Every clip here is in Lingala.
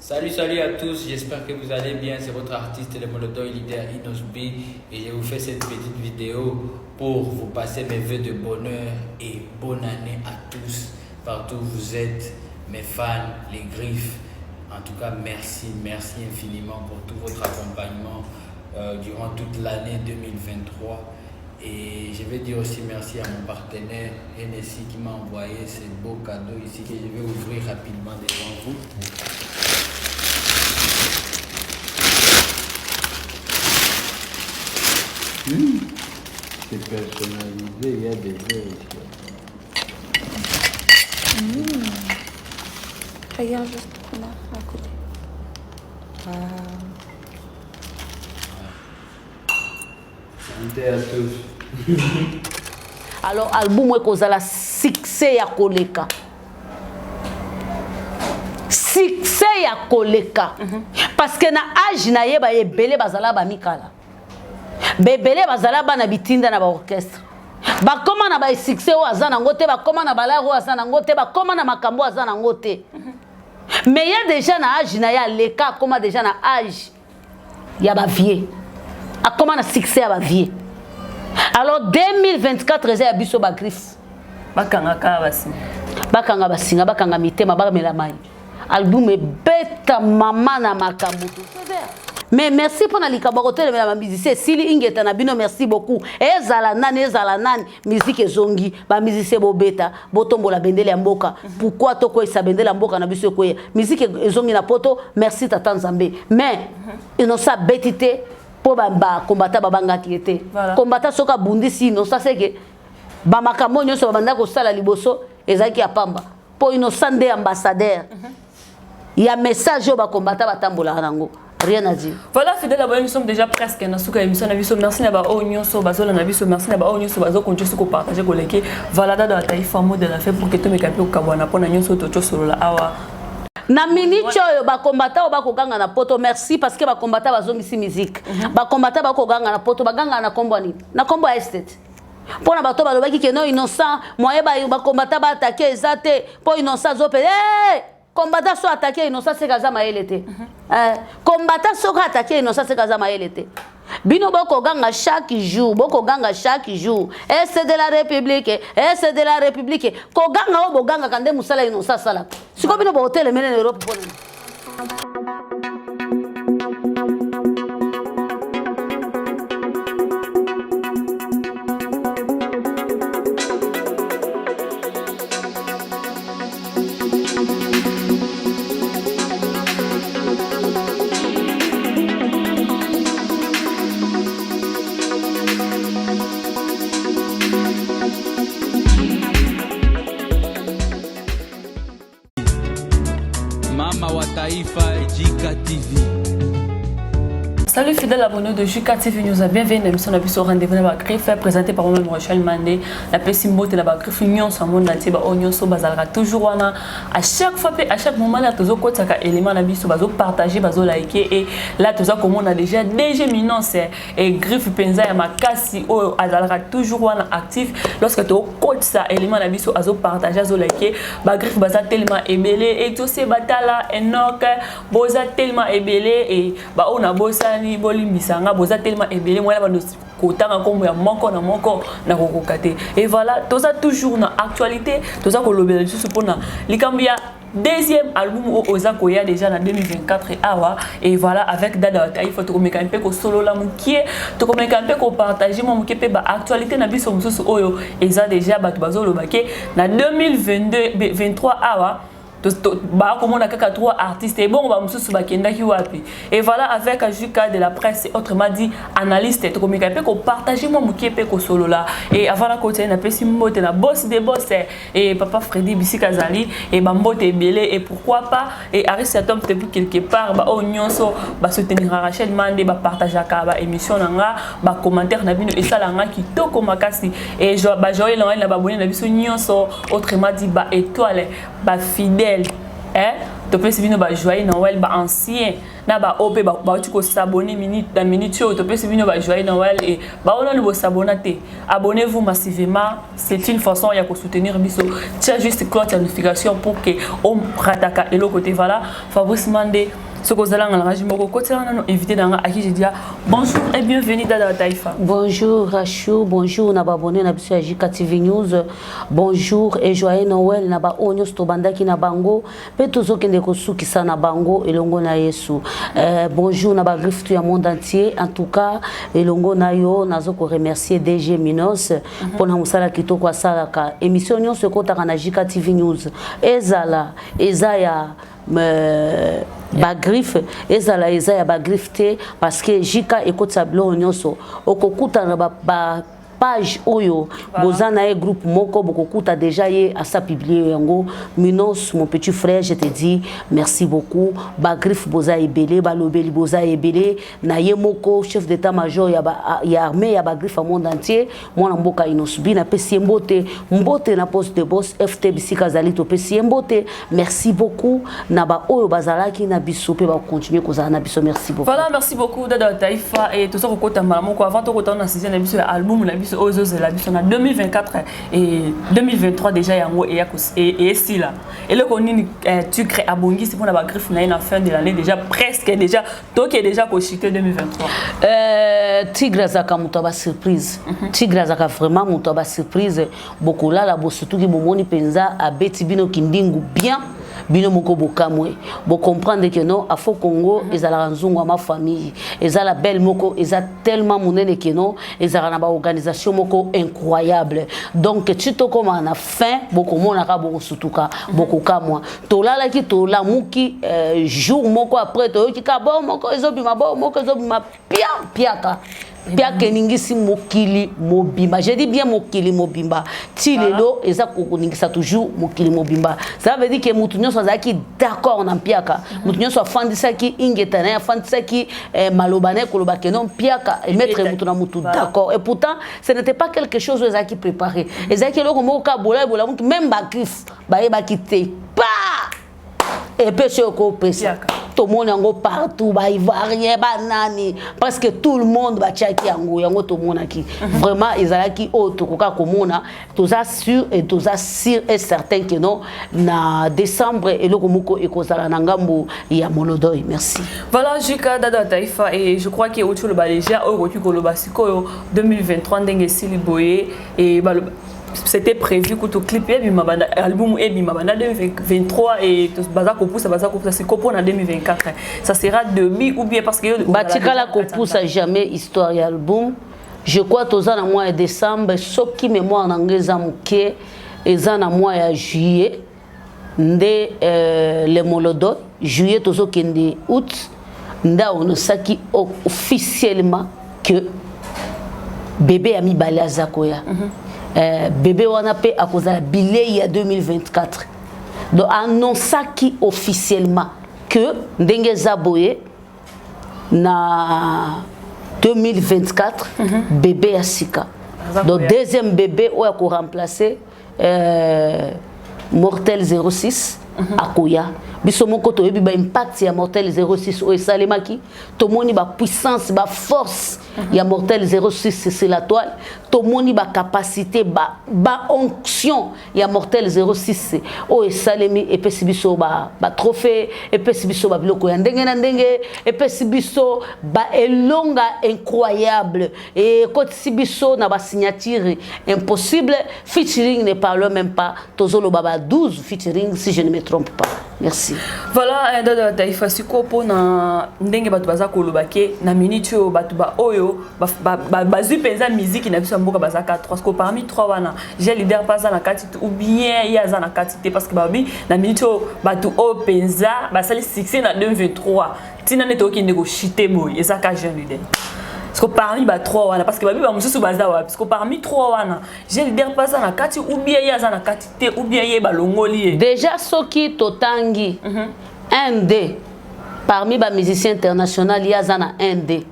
Salut, salut à tous, j'espère que vous allez bien. C'est votre artiste, le Molodoy leader Innoss'B et je vous fais cette petite vidéo pour vous passer mes vœux de bonheur et bonne année à tous, partout où vous êtes, mes fans, les griffes. En tout cas, merci, merci infiniment pour tout votre accompagnement durant toute l'année 2023. Et je vais dire aussi merci à mon partenaire Hennessy qui m'a envoyé ce beau cadeau ici que je vais ouvrir rapidement devant vous. C'est personnalisé, il y a des verres ici. Regarde juste là, à côté. Santé à tous. Alors album ekozala succès ya koleka. Succès ya koleka. Parce que na âge na ye ba ebele bazala ba mikala. Bebele bazala bana bitinda na ba orchestre. Bakoma na ba succès oyo aza nango te, bakoma na balare oyo aza nango te, bakoma na makambo oyo aza nango te. Mais ye déjà na âge na ye aleka, akoma déjà na âge ya ba vieux. Akoma na succès ya ba vieux. Alors 2024 eza ya biso ba griffe. Bakanga kaka basinga. Bakanga basinga, bakanga mitema, bamela mai. Album ebeta mama na makambo. Mais merci pour na likambo kotelemela ba musicien sili ingeta na bino, merci beaucoup. Ezala nani, ezala nani, musique ezongi, ba musicien bobeta, botombola bendele ya mboka. Pourquoi tokweyisa bendele ya mboka na biso ekweya? Musique ezongi na poto, merci tata Nzambe. Mais Innocent abeti te po ba combattant babangaki ye te. Combattant soki abundisi Innocent, c'est que ba makambo nyonso babanda kosala liboso ezalaki ya pamba. Po Innocent nde ambassadeur. Ya message oyo ba combattant batambolaka nango. Rien à dire. Voilà, fidèle abonné, nous sommes déjà presque dans la émission. Merci na ba oyo nyonso bazola na biso, merci na ba oyo nyonso bazo continuer ko partager ko liker. Voilà dans la taille mot de la fin pour que tout meka pe kabwana pona nyonso to solola awa. Na minute oyo ba combattant oyo bakoganga na poto, merci parce que ba combattant bazongisi musique. Ba combattant bakoganga na poto, baganga na kombo nini? Na kombo ya estate. Pona bato balobaki ke non Innocent, moyen ba ba combattant ba attaquer eza te, po Innocent azope. Hey! Combattant so attaquer Innocent c'est kaza mayele te. Combattant so attaquer Innocent c'est kaza mayele te. Bino boko ganga chaque jour, boko ganga chaque jour. Est de la République, est de la République. Ko ganga o boganga kande musala Innocent sala. Siko bino bo hotel mene na Europe pona. Mama wa Taifa, Jika TV. Salut fidèles abonnés de Jika TV News, bienvenue dans l'émission Nabiso Rendez-vous na griffe présenté par moi-même Rachel Mandé. La pesi mbote na ba griffe nyonso ya monde entier ba oyo nyonso bazalaka toujours wana à chaque fois pe à chaque moment là tozo kotaka élément na biso bazo partager bazo liker et là toza komona déjà DG Minance et griffe penza ya makasi oyo azalaka toujours wana actif lorsque to kotisa élément na biso azo partager azo liker ba griffe baza tellement ebele et tose batala Enoch boza tellement ebele et ba oyo na bosani bolimbisa nga boza tellement ebele moya bando kotanga kombo ya moko na moko na kokoka te. Et voilà, toza toujours na actualité, toza kolobela lisusu mpona likambo ya deuxième album oyo oza koya déjà na 2024 et awa. Et voilà, avec Dada wa Taifa, tokomeka mpe kosolola mokie, tokomeka mpe kopartage mwa mokie mpe ba actualité na biso mosusu oyo eza déjà bato bazoloba ke na 2022, 23 awa, ba komona kaka 3 artistes et bon ba mususu bakendaki wapi. Et voilà, avec Juka de la presse, autrement dit analyste, tokomeka pe ko partager moi mokie pe ko solola. Et avant la côté na pesi mbote na boss des boss et papa Freddy Bisika Zali et ba mbote ebele et pourquoi pas et Aris Atom depuis quelque part ba o nyonso ba soutenir Rachel Mande ba partager ka ba émission nanga ba commentaire na bino et sala nga kitoko makasi et ba Joël na ba bonne na biso nyonso, autrement dit ba étoile ba fidèle, hein? Topesi bino ba joyeux Noël, ba ancien na ba oyo mpe bauti kos'abonner minute na minute oyo. Topesi bino ba joyeux Noël et baoyo nani bos'abonner te, abonnez-vous massivement, c'est une façon ya kosoutenir biso. Tia juste cloche ya notification pour que orataka eloko te. Voilà, Fabrice Mande, soki ozalanga na ragi moko, kotiela nano invité na nga à qui je dis bonjour et bienvenue, Dada Taïfa. Bonjour Rachou, bonjour na baabonnés na biso ya JK TV News. Bonjour et joyeux Noël na ba oyo nyonso tobandaki na bango mpe tozokende kosukisa na bango elongo na Yesu. Bonjour na bagriffe ya monde entier. En tout cas, elongo na yo, nazo koremercier DG Minos mpona mosala kitoko asalaka. Émission nyonso ekotaka na JK TV News, ezala eza ya bagriffe, ezala eza ya bagriffe te, parce que JK ekotisa biloko nyonso. Okokutana ba page oyo boza na ye groupe moko, bokokuta déjà ye asa publié yango. Minos, mon petit frère, je te dis merci beaucoup. Bagriffe boza ebele, balobeli boza ebele na ye moko, chef d'état major ya armée ya bagriffe ya monde entier, mwana mboka Inosbi, napesi ye mbote. Mbote na poste de boss FT bisika azali, topesi ye mbote. Merci beaucoup na baoyo bazalaki na biso mpe bakontinue kozala na biso. Merci beaucoup. Voilà, merci beaucoup, Dada Taïfa. Et toza kokota mbala moko avant tokota na sujet na biso ya album na biso oyo ezozela biso na 2024 et 2023 déjà. Yango eya esila, eloko nini Tigre abongisi mpona bagriffe na ye na fin de l'année? Déjà presque, déjà toke déjà kochuter 2023. Tigre azalaka moto ya basurprise. Tigre azalaka vraiment moto ya basurprise. Bokolala, bosutuki, bomoni mpenza abeti bino kindingu bien, bino moko bokamwe, bocomprendre que non, Afro Congo ezalaka nzungu ya mafamille, eza label moko eza tellement monene que non, ezalaka na baorganisation moko incroyable. Donc ti tokóma na fin, bokomonaka, bokosutuka, bokokamwa. Tolalaki, tolamuki, jour moko après toyoki ka bo moko ezobima, bo moko ezobima, pia piaka piaka, eningisi mokili mobimba. Je dis bien mokili mobimba. Ti lelo eza koningisa toujours mokili mobimba. Ça veut dire que mutu nyonso azalaki d'accord na mpiaka, mutu nyonso afandisaki ingeta na ye, afandisaki maloba na ye, koloba que non, mpiaka emettre mutu na mutu d'accord. Et pourtant ce n'était pas quelque chose oyo ezalaki préparé, ezalaki eloko moko ka bola ebola. Mutu même bagriffe bayebaki te, pa epesi oyo kopesa. Tomoni yango partout, baivoirien, banani, presque tout le monde batiaki yango. Yango tomonaki vraiment ezalaki oyo tokoka komona. Toza sûr et toza sûr et certain que non, na décembre eloko moko ekozala na ngambo ya Molodoy. Merci. Voilà, Jika Dada Taifa, et je crois que outi oloba déjà oyo okoki koloba sikoyo 2023 ndenge esili boye. Et c'était prévu kutu clip ebima banda, album ebima banda 2023 et baza kopusa, baza kopusa sikoyo mpona 2024. Ça sera demi ou bien parce que Batikala kopusa jamais histoire ya album. Je crois toza na mois ya décembre, soki mémoire na ngai eza moke, eza na mois ya juillet nde le Molodo, juillet tozokende août, nde aonosaki officiellement que bébé ya mibale aza koya. Bébé wana mpe akozala bilei ya 2024. Donc annonçaki officiellement que ndenge eza boye, na 2024 bébé ya sika, donc deuxième bébé oyo akoremplacer Mortel 06 akoya. Biso moko toyebi baimpact ya Mortel 06 oyo esalemaki. Tomoni bapuissance, baforce ya Mortel 06 sur la toile. Tomoni bacapacité, baonction ba ya Mortel 06 oyo esalemi. Epesi biso batrophée, epesi biso babiloko ya ndenge na ndenge, epesi biso baelonga incroyable, ekotisi biso na basignature impossible. Featuring, ne parlons même pas. Tozoloba ba 12 featuring, si je ne me trompe pas. Merci. Voilà, Dada Taifa, sikoyo mpona ndenge bato baza koloba ke na minute oyo bato baoyo bazwi mpenza miziki na biso ya mboka bazaka 3, parce que parmi 3 wana, j'ai leader mpe aza na kati ou bien ye aza na kati te? Parce que babi na minute oyo bato oyo mpenza basali succès na 2023, ntina nde tokokende kochuter boye, ezaka jeune leader. Parce que parmi ba 3 wana, parce que babi bamosusu baza wapi? Parce que parmi 3 wana, j'ai leader mpe aza na kati ou bien ye aza na kati te, ou bien ye balongoli ye? Déjà soki totangi 1 d parmi bamusicien international, ye aza na 1 d.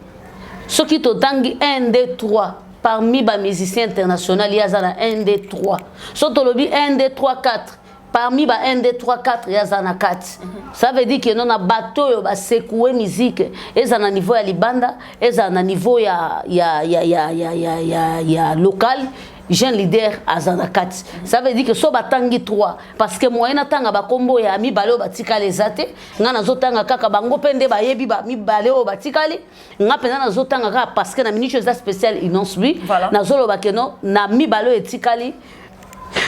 Soki totangi 1 2 3 parmi bamusicien international, ye aza na 1 2 3. So tolobi 1 2 3 4. Parmi ba 1 2 3 4 ye aza na kati. Ça veut dire que non, na bato oyo basecoue musique, eza na niveau ya libanda, eza na niveau ya local, jeune leader aza na kati. Ça veut dire que so batangi 3, parce que moyen natanga bakombo ya mibale oyo batikali eza te. Nga nazotanga kaka bango mpe nde bayebi bamibale oyo batikali. Nga mpenza nazotanga kaka parce que na minute eza spécial Innoss'B. Nazoloba ke no, na mibale oyo etikali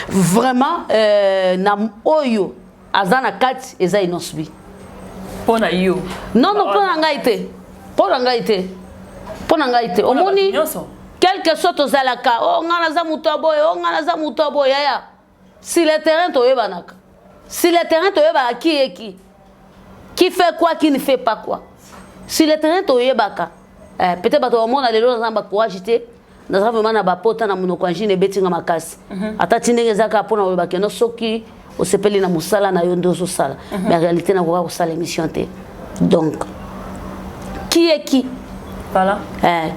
vraiment, na oyo aza na kati eza Innoss'B. Mpo na yo? Non, non, mpo na ngai te, mpo na ngai te, mpo na ngai te. Omoni, quelque soit tozalaka, o ngai naza moto ya boye, o ngai naza moto ya boye, yaya, sur le terrain toyebanaka. Sur le terrain toyebaka qui est qui, qui fait quoi, qui ne fait pas quoi. Sur le terrain toyebaka. Peut-être bato bamona lelo naza na bacourage te, naza vraiment na bapota na monoko, angine ebetinga makasi. Ata ti ndenge eza kaka mpona koloba keno soki osepeli na mosala na yo nde ozosala, mais réalité nakoka kosala émission te. Donc qui est qui? Voilà.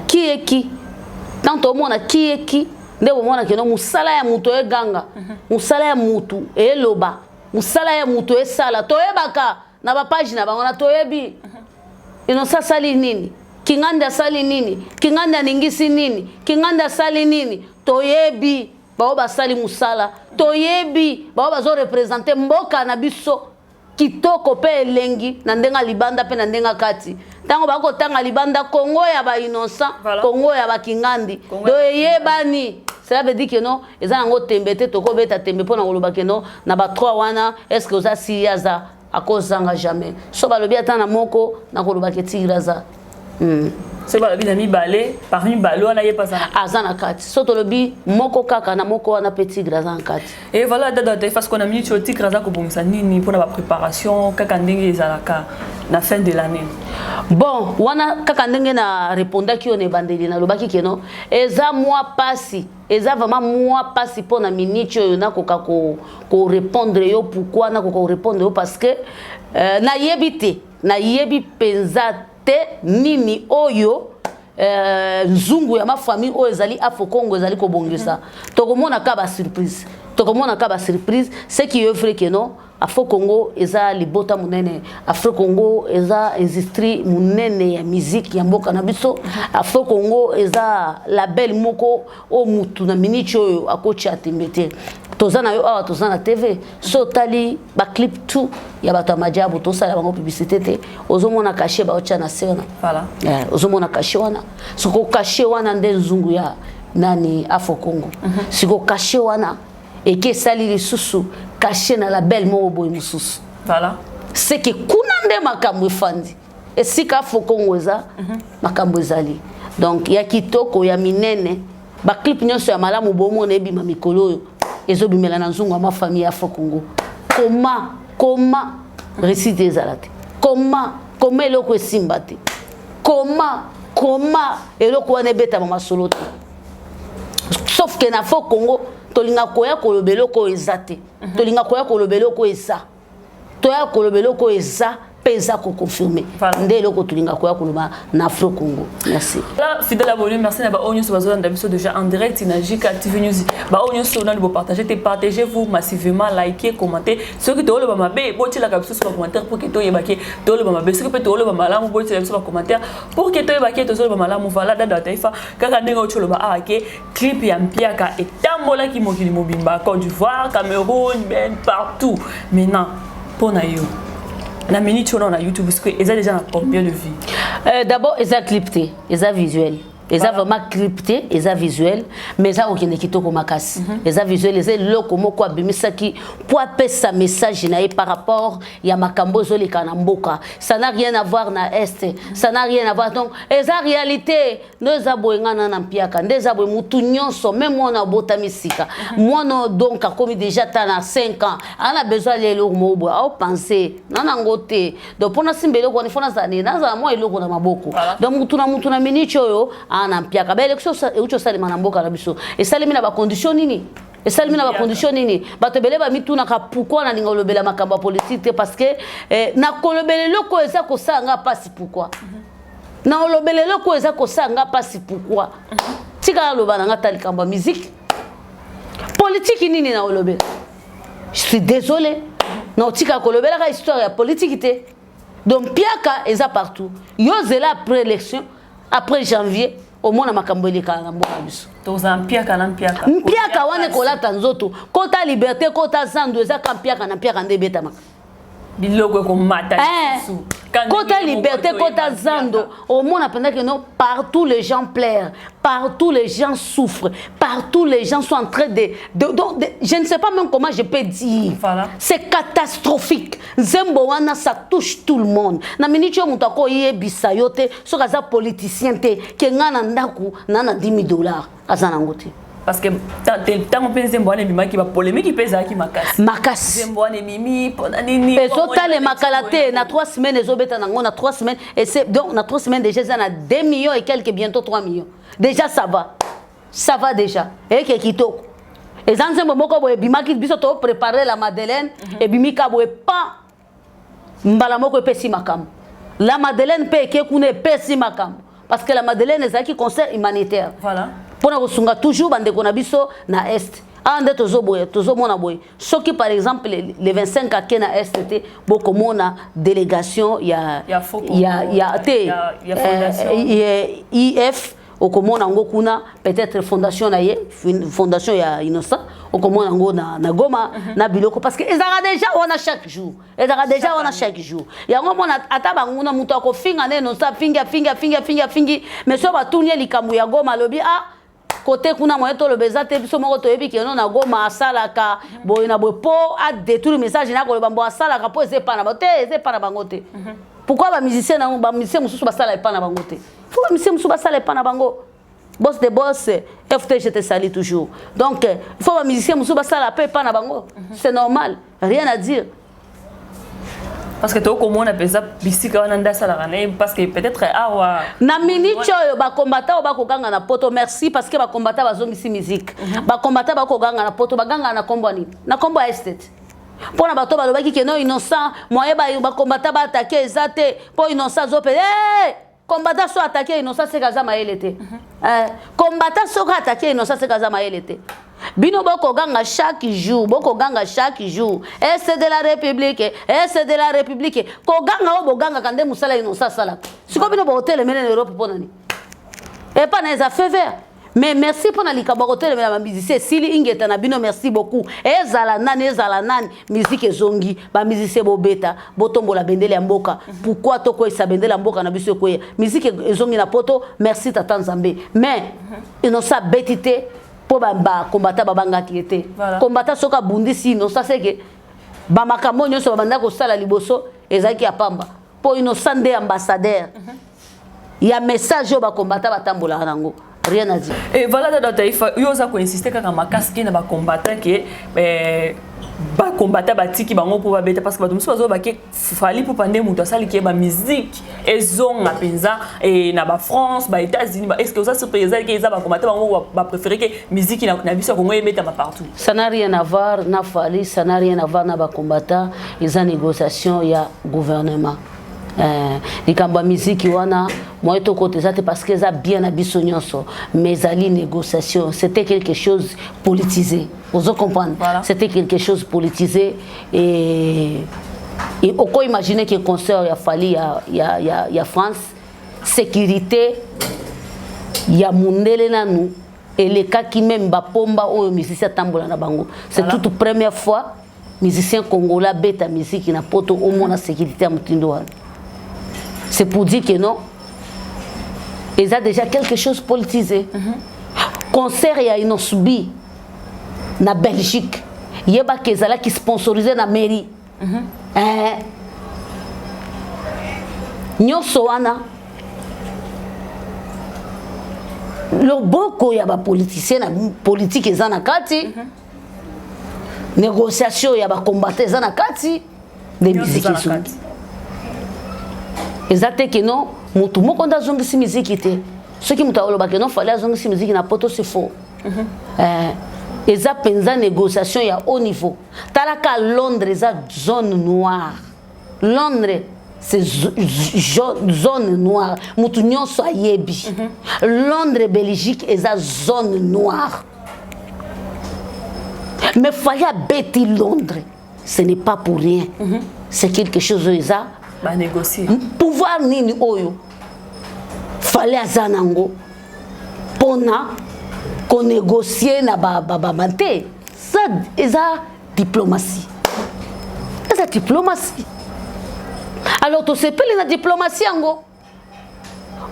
Qui est qui? Tant tomona qui est qui nde bomona keno mosala ya moto eganga, mosala ya mutu eloba, mosala ya moto esala. Toyebaka na bapage na bango na toyebi Innoss'B asali nini, Kingandi asali nini, Kingandi aningisi nini, Kingandi asali nini. Toyebi bao basali mosala, toyebi bao bazoreprésenter mboka na biso kitoko mpe elengi na ndenge ya libanda mpe na ndenge ya kati. Ntango bakotanga libanda Kongo ya bainnocent, Kongo ya bakingandi, do eyebani. Cela veut dire que non, eza yango tembe te. Tokobeta tembe mpo na koloba ke non, na ba3 wana, est ce que oza si aza akozanga jamais. So balobi ata na moko, nakolobaka Tigre aza. Soki balobi na mibale, parmi mibale wana ye mpe aza na kati. So tolobi moko kaka, na moko wana mpe Tigre aza na kati. Et voilà, dada, parce qu'on a minute oyo, Tigre aza kobongisa nini mpona bapréparation kaka ndenge ezalaka na fin de l'année? Bon, wana kaka ndenge na répondaki oyo na ebandeli, nalobaki keno eza mwa pasi, eza vraiment mwa pasi mpo na minute oyo nakoka korépondre yo. Pourquoi nakoka korépondre yo? Parce que nayebi te, nayebi mpenza te nini oyo nzungu ya mafamille oyo ezali Afro Congo ezali kobongisa. Tokomona ka basurprise, tokomona ka basurprise. Ce qui est vrai que non, Afro Congo eza libota monene, Afro Congo eza industrie monene ya musique ya mboka na biso. Afro Congo eza label moko oyo mutu na miniti oyo akotia tembe te. Toza na yo awa, toza na TV, so otali baclip tout ya bato ya Madiabu, tosala bango publicité te, ozomona cachet baotia na se wana. Ozomona cachet wana. Soko cachet wana nde nzungu ya nani? Afro Congo. Siko cachet wana eke esali lisusu cachet na label moko boye mosusu. Seke kuna nde makambo efandi. Esika Afro Congo eza, makambo ezali donc ya kitoko, ya minene. Baclip nyonso ya malamu bomona ebima mikolo oyo ezobimela na nzungu ya mafamille ya Afro Congo. Koma réussite ezala te, koma eloko esimba te, koma eloko wana ebetama masolo te, sauf ke na Afro Congo tolinga koya koloba eloko oyo eza te. Tolinga koya koloba eloko oyo eza, toya koloba eloko oyo eza mpe eza koconfirmer nde eloko tolinga koya koloba na Afro Congo. Merci. Voilà, fidèle abonné, merci na baoyo nyonso bazolanda biso déjà en direct na JK TV News. Baoyo nyonso nani bopartage te, partagez-vous massivement, likez, commentez. Soki tooloba mabe, botielaka biso so bacommentaire pour que toyebake tooloba mabe. Soki mpe tooloba malamu, botiela biso bacommentaire pour que toyebake tozoloba malamu. Voilà, dada taifa, kaka ndenge oti oloba awa ke clip ya Mpiaka etambolaki mokili mobimba, Côte d'Ivoire, Cameroun, ben partout. Maintenant, mpo na yo, na minute oyo na YouTube, parce que eza déjà na combien de vues? D'abord eza clip te, eza visuel. Eza vraiment clip te, eza visuel, mais eza kokende kitoko makasi. Eza visuel, eza eloko moko abimisaki po apesa message na ye par rapport ya makambo ezoleka na mboka. Ça n'a rien à voir na est, ça n'a rien à voir. Donc eza réalité nde eza boye. Nga na Mpiaka nde eza boye. Mutu nyonso, même mwana abotami sika, mwana donc akomi déjà ta na 5 ans, ana besoin alia eloko moko boye, aopense na nango te. Donc mpo nasimba eloko wana, ifo nazala nini? Nazala mwa eloko na maboko. Donc mutu na miniti oyo ana Mpiaka, baélection euti osalema na mboka na biso, esalemi na bacondition nini? Esalemi na bacondition nini? Bato ebele bamitunaka pourquoi nalinga kolobela makambo ya politike te, parce que nakolobela eloko oyo eza kosala nga mpasi. Pourquoi na olobela eloko oyo eza kosala nga mpasi? Pourquoi? Tika naloba na nga ta likambo ya musique. Politiki nini na olobela? Je suis désolé, na otika kolobelaka histoire ya politique te. Donc mpiaka eza partout. Yo zela après élection, après janvier, omona makambo elekaka na mboka na biso. Tozala mpiaka na mpiaka. Mpiaka wana ekolata nzoto, kota liberté, kota zandu, eza ka mpiaka na mpiaka nde ebetamaka. Biloko ekomata lisusu. Kota liberté, kota zando, omona mpenza ke non, partout les gens pleurent, partout les gens souffrent, partout les gens sont en train de, je ne sais pas même comment je peux dire. Voilà. C'est catastrophique. Nzembo wana, ça touche tout le monde. Na minute oyo, moto akoyebisa yo te soki aza politicien te ke nga na ndako na 10 000 $, aza nango te. Parce que ntango mpe nzembo wana ebimaki, bapolémique mpe ezalaki makasi. Makasi. Nzembo wana ebimi mpona nini? Ezotalema kala te, na 3 semaines ezobeta nango, na 3 semaines. Et c'est donc na 3 semaines déjà eza na 2 millions et quelques, bientôt 3 millions déjà. Ça va, ça va déjà. Eke kitoko, eza nzembo moko boye ebimaki, biso topréparé la Madeleine, ebimi ka boye pa mbala moko, epesi makambo. La Madeleine mpe eke kuna, epesi makambo, parce que la Madeleine ezalaki concert humanitaire mpona kosunga toujours bandeko na biso na Est. Awa nde tozoboye, tozomona boye, soki par exemple le 25 ake na Est te, bokomona délégation ya Ya Foko, ya te ya fondation. If okomona yango kuna, peut-être fondation na ye, fondation ya Innocent, okomona yango na Goma na biloko, parce que ezalaka déjà wana chaque jour, ezalaka déjà wana chaque jour. Yango mona ata banguna, moto akofinga nde Innocent, afingi, afingi, afingi, afingi, afingi, mais so batuni ye likambo ya Goma, alobi: "Ah, kote kuna moye toloba eza te, biso moko toyebi keno na Goma asalaka boye na boye," mpo adétourner message na koloba mbo asalaka mpo eza epa na bango te, eza epa na bango te. Pourquoi bamusicien nango, bamusicien mosusu basala epa na bango te? Faut bamusicien mosusu basala epa na bango. Boss de boss FT, je te salue toujours. Donc il faut bamusicien mosusu basala mpe epa na bango, c'est normal, rien à dire. Parce que tokomona mpenza bisika wana nde asalaka na ye, parce que peut-être awa Na minute oyo, bakombata oyo bakoganga na Poto, merci, parce que bakombata bazongisi musique. Bakombata bakoganga na Poto, bagangaka na nkombo ya nini? Na nkombo ya Estate. Mpo na bato balobaki ke no, Innocent, moye bakombata baattaquer eza te, mpo Innocent azope. Hey! Kombata so attaquer Innocent, seka aza mayele te. Kombata soki attaquer Innocent, seka aza mayele te. Bino bokoganga chaque jour, bokoganga chaque jour: "Est de la République, est de la République." Koganga oyo bogangaka nde mosala Innocent asalaka. Sikoyo bino bokotelemele na Europe mpo na nini? Epa na eza feu vert. Mais merci mpo na likambo ya kotelemela bamusicien esili. Ingeta na bino, merci beaucoup. Ezala nani, ezala nani, musique ezongi, bamusicien bobeta, botombola bendele ya mboka. Pourquoi tokweyisa bendele ya mboka na biso? Ekweya, musique ezongi na Poto, merci tata Nzambe. Mais Innocent abeti te mpo bakombata babangaki ye te. Kombata soki abundisi Innocent, seke bamakambo nyonso babanda kosala liboso ezalaki ya pamba, mpo Innocent nde ambassadeur ya message oyo bakombata batambolaka nango. Rien à dire. Et voilà, Dada Taifa, yo oza koinsiste kaka makasi ke na bacombattant, ke bacombattant batiki bango mpo babeta, parce que bato mosusu bazoba ke Fally Ipupa nde moto asaliki ye bamusique ezonga mpenza na baFrance, baÉtats-Unis. Est ce que oza surprise ezalaki eza bacombattant bango bapréféré ke musique na biso ya Kongo ebetama partout? Ça n'a rien à voir na Fally, ça n'a rien à voir na bacombattant. Eza négociation ya gouvernement. Likambo ya miziki wana, moye tokota eza te, parce que eza bien na biso nyonso, mais ezali négociation. C'était quelque chose politisé, ozo comprendre? Voilà. C'était quelque chose politisé et oko imaginer que concert ya Fally ya France, sécurité ya mundele nanu elekaki même bapomba oyo musicien atambola na bango. C'est Voilà. toute première fois musicien congolais abeta musique na Poto, omona sécurité ya motindo wana. C'est pour dire que non, eza déjà quelque chose politisé. Concert ya Innoss'B na Belgique, yebaki ezalaki sponsorisé na mairie. Nyonso wana loboko ya bapoliticien na politike eza na kati, négociation ya bacombattant eza na kati nde Nyonso miziki eza na ezongi. kati. Eza te ke non, motu moko nde azongisi miziki te. Soki moto alobaka non, Fally azongisi miziki na Poto, c'est faux. Eza mpenza négociation ya haut niveau. Talaka Londres, eza zone noire. Londres, c'est zone noire, motu nyonso ayebi. Londres, Belgique eza zone noire. Mais Fally abeti Londres, ce n'est pas pour rien. C'est quelque chose oyo eza banégocier. Pouvoir nini oyo Fally aza nango mpona konégocier na ba te? Ça eza diplomatie, eza diplomatie. Alors tosepeli na diplomatie yango,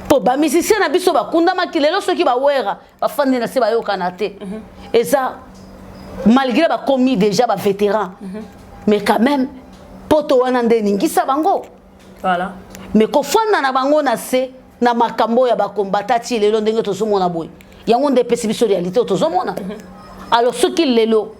mpo bamusicien na biso bakundamaki. Lelo soki bawera bafandi na se, bayokana te. Eza malgré bakomi déjà bavétéran, mais quand même poto wana nde eningisa bango. Mais kofanda na bango na se na makambo oyo ya bakombata ti lelo, ndenge tozomona boye, yango nde epesi biso réalité oyo tozomona. Alors soki lelo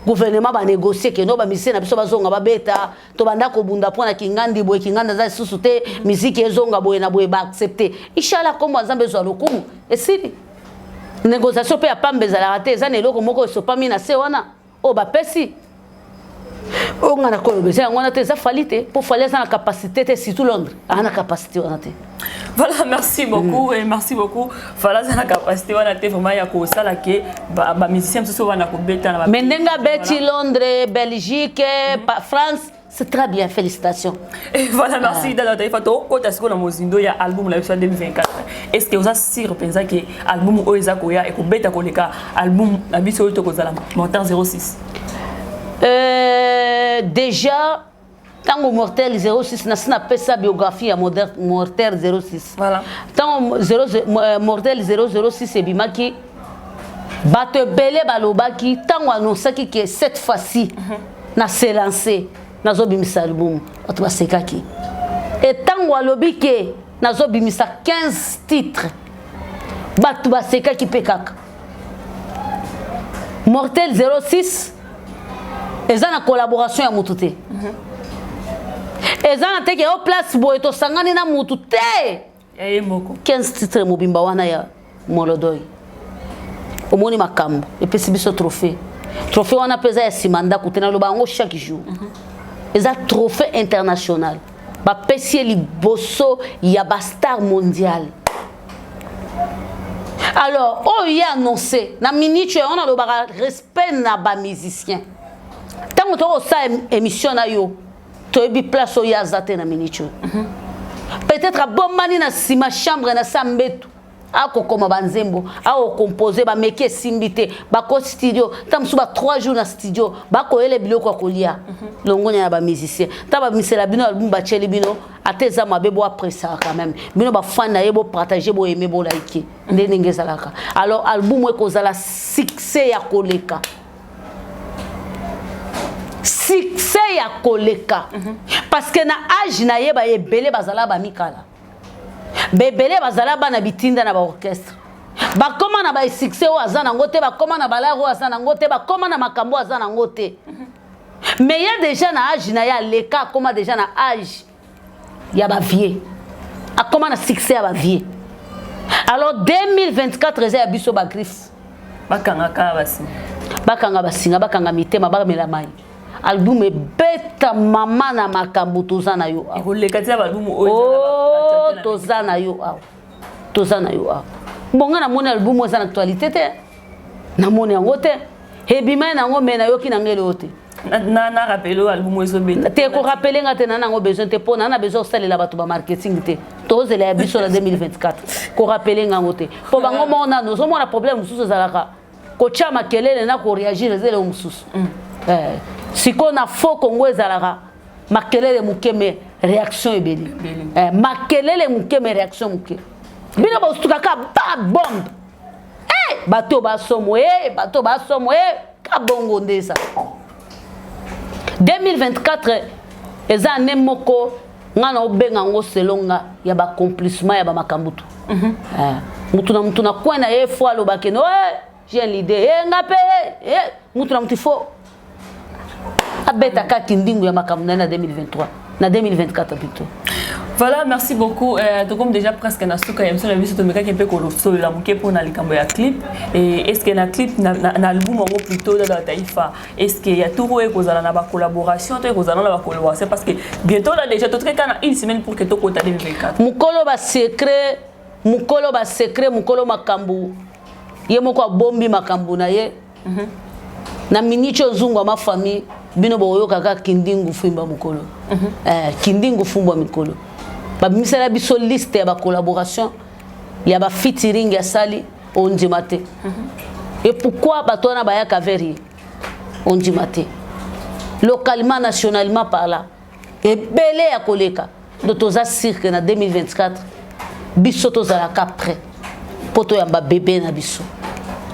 gouvernement banégocie que no bamusicien na biso bazonga babeta, tobanda kobunda mpo na kingandi boye, kingandi aza lisusu te, miziki ezonga boye na boye, baaccepte, inchallah, kombo ya Nzambe ezwa lokumu. Esili. Négociation mpe ya pamba ezalaka te. Eza na eloko moko esopami na se wana oyo bapesi. Oyo nga na koloba eza yango wana te. Eza Fally te, mpo Fally aza na capacité te, surtout Londres aza na capacité wana te. Voilà, merci beaucoup et merci beaucoup. Voilà, c'est la capacité wana te vraiment ya kosala ke ba musicien mosusu wana kobeta na Mais ndenge abeti Londres, Belgique, France, c'est très bien, félicitations. Et voilà, merci. Dada Taifa, tokota sikoyo na mozindo ya album na biso ya 2024. Est ce que oza sûr mpenza ke album oyo eza koya ekobeta koleka album na biso oyo tokozala Mortel 06? Déjà ntango Mortel 06, nasi napesa biographie ya Mortel 06. Ntango Mortel 006 ebimaki, bato ebele balobaki. Ntango anonsaki ke cette fois-ci na se lance, nazobimisa album, bato basekaki. E ntango alobi ke nazobimisa 15 titres, bato basekaki mpe kaka. Mortel 06 eza na collaboration ya motu te, eza na teke o place boye tosangani na mutu te. Ya ye moko. 15 titre mobimba wana ya Molodoi. Omoni makambo epesi biso trophée. Trophée wana mpe eza ya nsima ndako te, naloba yango chaque jour. Eza trophée international, bapesi ye liboso ya bastar mondial. Alors oyo ye annoncé na minute yango, nalobaka respect na bamusicien. Ntango tokosala émission na yo, toyebi place oyo aza te na minute oyo. Peut-être abombani na nsima chambre na sa mbetu, akokoma banzembo, akocompose, bameki, esimbi te, bako studio ntan mosusu ba 3 jours na studio, bakoyela biloko ya kolia. Longonya na bamusicien. Ntan bamisela bino album, batieli bino, ata eza mabe, boappréciaka quand même. Bino bafan na ye, bopartage, boaime, bolike nde ndenge ezalaka. Alors album ekozala succès ya koleka, succès ya koleka, parce que na age na ye, baebele bazala bamikala, bebele bazala bana bitinda na baorchestre, bakóma na basuccès oyo aza nango te, bakóma na balare oyo aza nango te, bakóma na makambo oyo aza nango te. Mais ye déjà na age na ye aleka, akóma déjà na age ya bavieux, akóma na succès ya bavieux. Alors 2024 eza ya biso bagriffe. Bakangaka basinga. Bakanga basinga, bakanga mitema, bamela mai, album ebeta mama na makambo. Toza na yo awa. Ekoleka tia baalbum oyo. Oh, toza na yo awa, toza na yo awa. Bonga namoni album oyo eza na actualité te, namoni yango te, ebimai nango, me nayoki nango eloo te. Na rappele oyo album oyo ezobeta. Te, korapele nga te, na nango besoin te, mpo na na besoin kosalela bato bamarketing te. Tozela ya biso na 2024. Korapele ngango te, mpo bango moko nano ozomona problème mosusu ezalaka kotia makelele na koréagir eza eloko mosusu. Sikoyo na faux Congo ezalaka makelele moke mais réaction ebele. Makelele moke mais réaction moke. Bino bosukaka ba bombe, bato basomo, bato basomo, ka bongo nde eza. 2024 eza ane moko nga na obenga yango selon nga ya baaccomplissement ya bamakambo tu. Mutu na mutu na coin na ye fo alobaki no j'ai l'idée, nga mpe mutu na mutu fo abeta kaka ndingu ya makambo na ye na 2023, na 2024 plutôt. Voilà, merci beaucoup. Comme déjà presque na suka ya biso na biso, tomekaki mpe kolosolela moke mpona likambo ya clip. Et est ce que na clip na album yango plutôt, Dada Taifa, est ce que ya tour oyo ekozala na bacollaboration to ekozala na bacollaboration? Parce que bientôt là déjà totikali kaka na une semaine pour que tokota 2024. Mokolo basecret, mokolo basecret, mokolo makambo, ye moko abombi makambo na ye. Na minute oyo nzungu ya ma famille bino bokoyoka kaka kindingu fimba mokolo. Eh, kindingu fumbwa mikolo. Babimisela biso liste ya ba collaboration ya ba featuring ya sali ondima te. Et pourquoi bato wana bayaka vers ye? Ondima te. Localement, nationalement par là. Ebele ya koleka. Donc toza sûr que na 2024 biso tozalaka prêt mpo toyamba bebe na biso,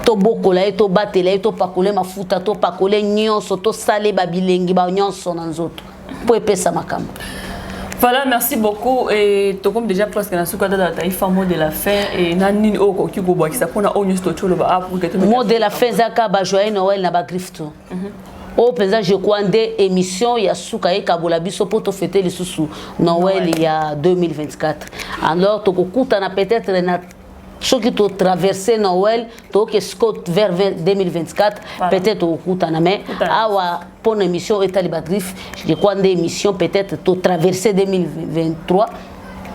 tobokola ye, tobatela ye, topakole mafuta, topakole nyonso, tosale babilengi ba nyonso na nzoto mpo epesa makambo. Voilà, merci beaucoup. Et tout comme déjà presque na suka dada taifa mot de la fin et na nini oyo koki kobwakisa mpona oyo nyonso totoloba ah, pour que to Mot de la fin ezaka ba joyeux Noël na bagriffe to oyo mpenza. Je crois nde émission ya suka ekabola biso mpo tofete lisusu Noël ya 2024. Alors tokokutana peut-être na soki totraverse Noël, tokoke scot vers 2024. Voilà. Peut-être tokokutana, mais Kutana. Awa mpona émission etali bagriffe, je crois nde émission peut-être totraverse 2023,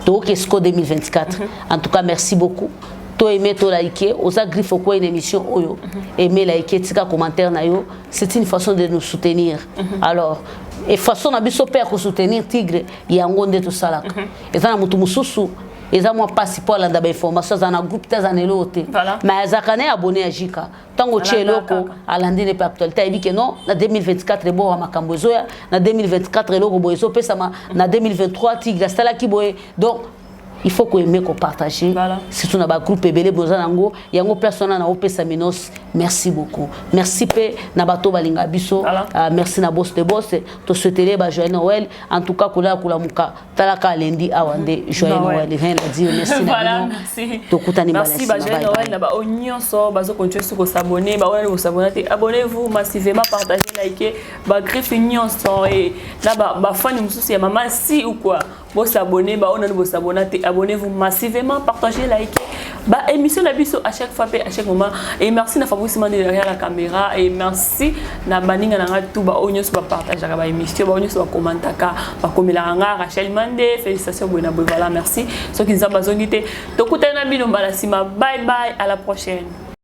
tokoke sco 2024. En tout cas, merci beaucoup. To aimer, to liker. Oza griffe, okoya une émission oyo, aimer, liker, tika commentaire na yo, c'est une façon de nous soutenir. Alors et façon na biso mpe ya kosoutenir Tigre, yango nde tosalaka. Eza na motu mosusu eza mwa mpasi mpo alanda bainformation, aza na groupe te, aza na eloko te, Voilà. mais azalaka na ye abonné ya Jika. Ntango otie Alanda eloko, kaka. Alandi ne mpe actualité, ayebi ke non, na 2024 eboka makambo ezoya, na 2024 eloko boye ezopesama, na 2023 Tigre asalaki boye. Donc il faut koaimer, kopartager, Voilà. surtout na bagroupe ebele boza nango. Yango place wana na opesa minos. Merci beaucoup, merci mpe na bato balinga biso. Voilà. Merci na boss de boss. Tosouhaitele ba joyeux Noël. En tout cas, kolala kolamuka, talaka lendi awa nde joyeux Noël. Noël, rien à dire. Merci na Voilà, bino. merci. Tokutani mbala Merci, nsima. ba joyeux Bye, Noël bye. na ba oyo nyonso bazo continuer sur s'abonner, ba oyo s'abonner te, abonnez-vous massivement, partagez, likez, ba griffe nyonso et na ba fan mosusu ya mama si ou quoi. Bo s'abonner, ba oyo bo s'abonner te, abonnez-vous massivement, partagez, likez. Ba émission na biso à chaque fois pe à chaque moment. Et merci na Fabrice Mande derrière la caméra et merci na baninga na nga tout ba oyo nyonso ba partageaka ba émission, ba oyo nyonso ba commentaka, ba komelaka nga Rachel Mande, félicitations boye na boye. Voilà, merci. Soki Nzambe azongi te, tokutani na bino mbala nsima. Bye bye, à la prochaine.